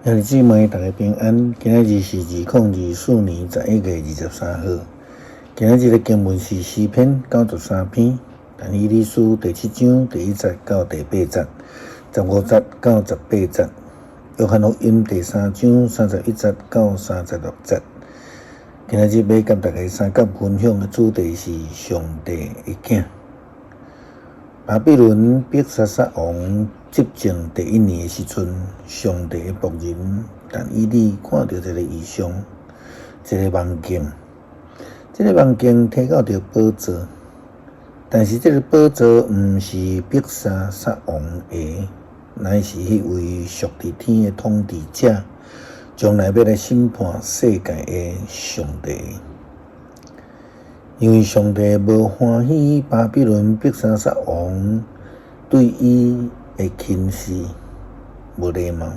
兄弟姊妹，大家平安。今仔日是2024年11月23號。今仔日的經文是詩篇93篇，但以理書第七章第一節到第八節，15節到18節，約翰福音第三章31節到36節。今仔日欲佮大家相佮分享的主題是上帝的囝。巴比倫伯沙撒王執政第一年的時陣，上帝的僕人但以理看著一個異象，一個夢境。這個夢境提到著寶座，但是這個寶座毋是伯沙撒王的，乃是彼位屬佇天的統治者，將來欲來審判世界的上帝。因為上帝無歡喜巴比倫伯沙撒王對伊的輕視、無禮貌，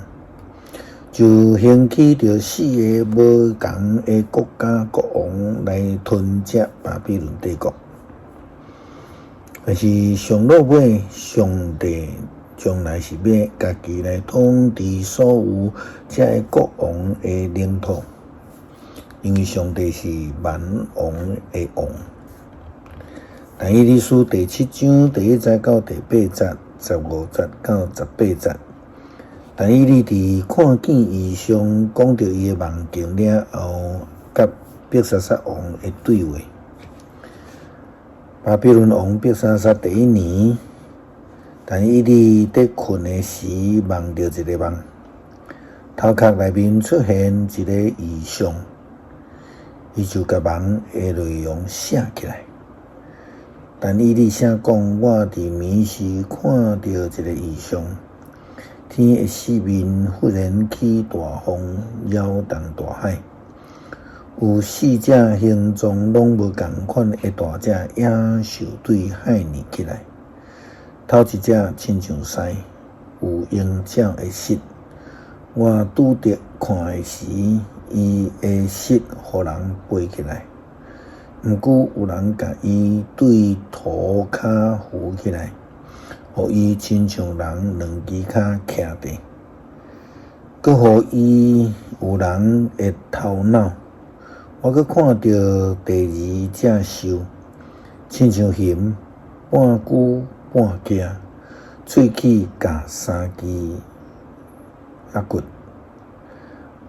就興起著四个無仝的國家國王來吞食巴比倫帝國。但是上落尾，上帝將來是欲家己來統治所有這个國王的領土。因為上帝是萬王的王。但以理書第七章第一節到第八節，15節到18節。但以理佇看見異象，講著伊的夢境了後，佮伯沙撒王的對話。巴比倫王伯沙撒第一年，但以理佇睏的時，夢著一個夢，頭殼內面出現一个異象。伊就共夢的內容寫起來。但以理寫講，我佇暝時看著一个異象，天的四面忽然起大風，搖動大海，有四隻形狀攏無仝款的大隻野獸對海爾起來。頭一隻親像獅，有鷹爪的舌。我拄著看的時，伊的舌予人飛起來，毋過有人共伊對塗跤扶起來，予伊親像人兩支跤徛著，閣予伊有人的頭腦。我閣看著第二隻獸，親像熊，半龜半雞，喙齒咬三支仔骨。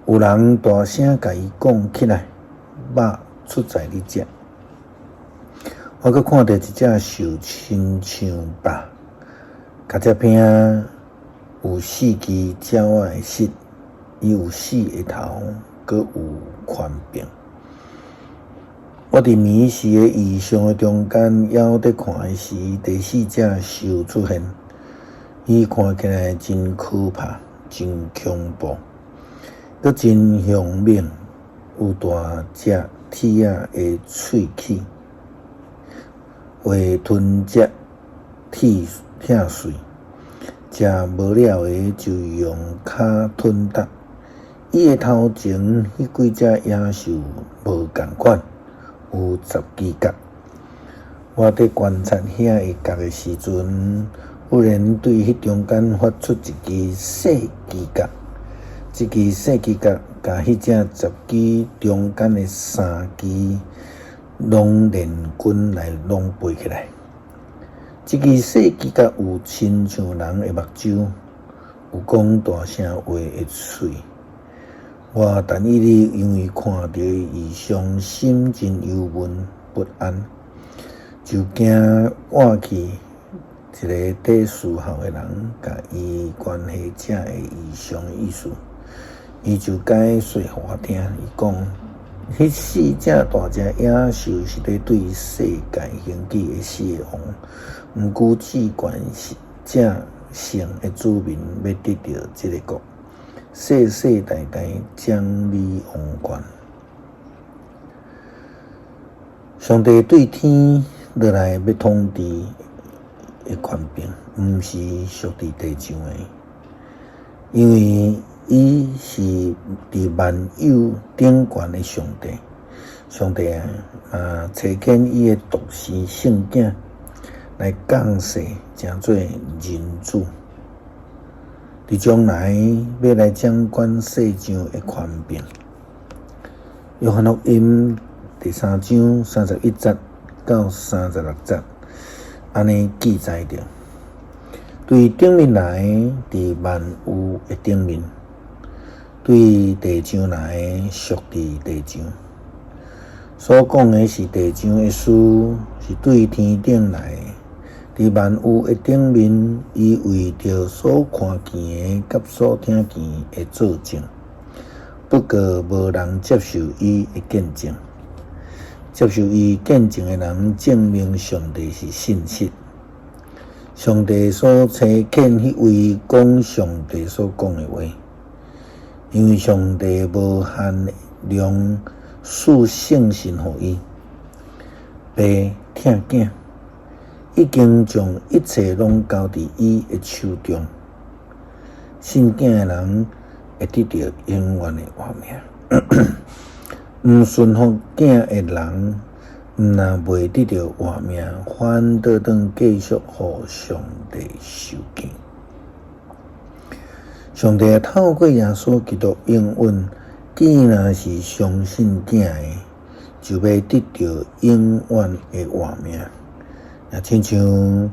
有人大聲共伊講起來，肉出在你食。我閣看著一隻獸親像豹，共這拼有四支鳥仔的舌，伊有四个頭，閣有權柄。我佇暝時的異象的中間，猶佇看的時，第四隻獸出現，伊看起來真可怕，真恐怖。閣真兇猛，有大隻鐵仔的喙齒，會吞食鐵拆碎，食無了的就用跤吞踏。伊的頭前彼幾隻野獸無仝款，有10支角。我佇觀察遐个角的時陣，忽然對彼中間發出一支細枝角。這支細枝角，共彼隻10支中間的三支攏連滾來攏飛起來。這支細枝角有親像人的目睭，有講大聲話的喙。我但以理因為看著異象，心真憂悶不安，就驚倚去。一个佇侍候的人，共伊關係這个異象的意思。伊就解說予我聽，伊講，彼四隻大隻野獸是佇對世界興起的四个王，毋過至懸者聖的子民欲得著這个國，世世代代掌理王權。上帝對天落來欲統治的權柄，毋是屬佇地上的，因為伊是佇萬有頂懸的上帝。上帝啊，嘛差遣伊的獨生聖囝來降世，成做人子。佇將來欲來掌管世上的權柄。約翰福音第三章31節到36節，按呢記載著：對頂面來，佇萬有的頂面；對地上來，屬佇地上。所講的是地上的事，是對天頂來的。佇萬有的頂面，伊為著所看見的佮所聽見的做證。不過無人接受伊的見證。接受伊見證的人，證明上帝是信實。上帝所差遣彼位講上帝所講的話，因為上帝無限量賜聖神予伊。爸疼囝，已經將一切攏交佇伊的手中。信囝的人會得著永遠的活命。毋順服囝的人，毋但袂得著活命，反倒轉繼續予上帝受刑。上帝透過耶穌基督應允，既若是相信囝的，就欲得著永遠的活命。也親像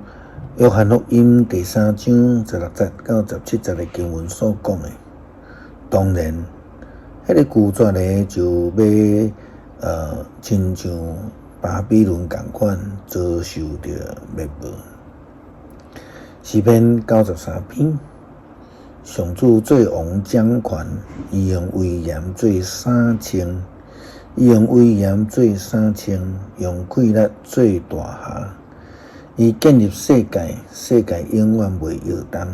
約翰福音第三章16節到17節的經文所講的，當然，彼個拒絕的就欲親像巴比倫仝款遭受著滅亡。詩篇93篇，上主做王掌權，伊用威嚴做衫穿，伊用威嚴做衫穿，用氣力做大狎。伊建立世界，世界永遠袂搖動。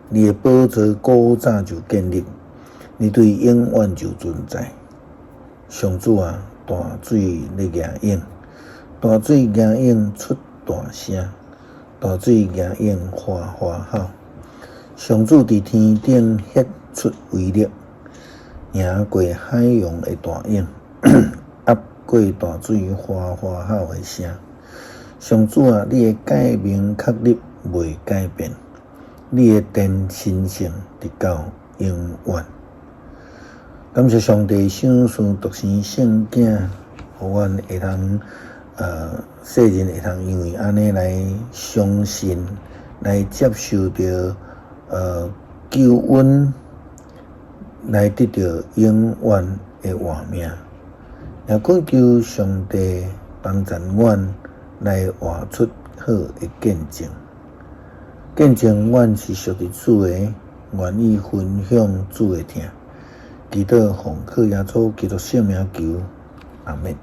你的寶座古早就建立，你對永遠就存在。上主啊，大水咧夯湧，大水夯湧出大聲，大水夯湧嘩嘩吼。上主佇天頂顯出威力，贏過海洋的大湧，壓過大水嘩嘩吼的聲。上主啊，你的誡命確立袂改變，你的殿神聖直到永遠。感謝上帝賞賜獨生聖子，予阮會通世人會通因為按呢來相信，來接受著救恩，來得著永遠的活命。也懇求上帝幫助阮來活出好的見證，見證阮是屬佇主的，願意分享主的疼。祈禱奉靠耶穌基督聖名求，阿們。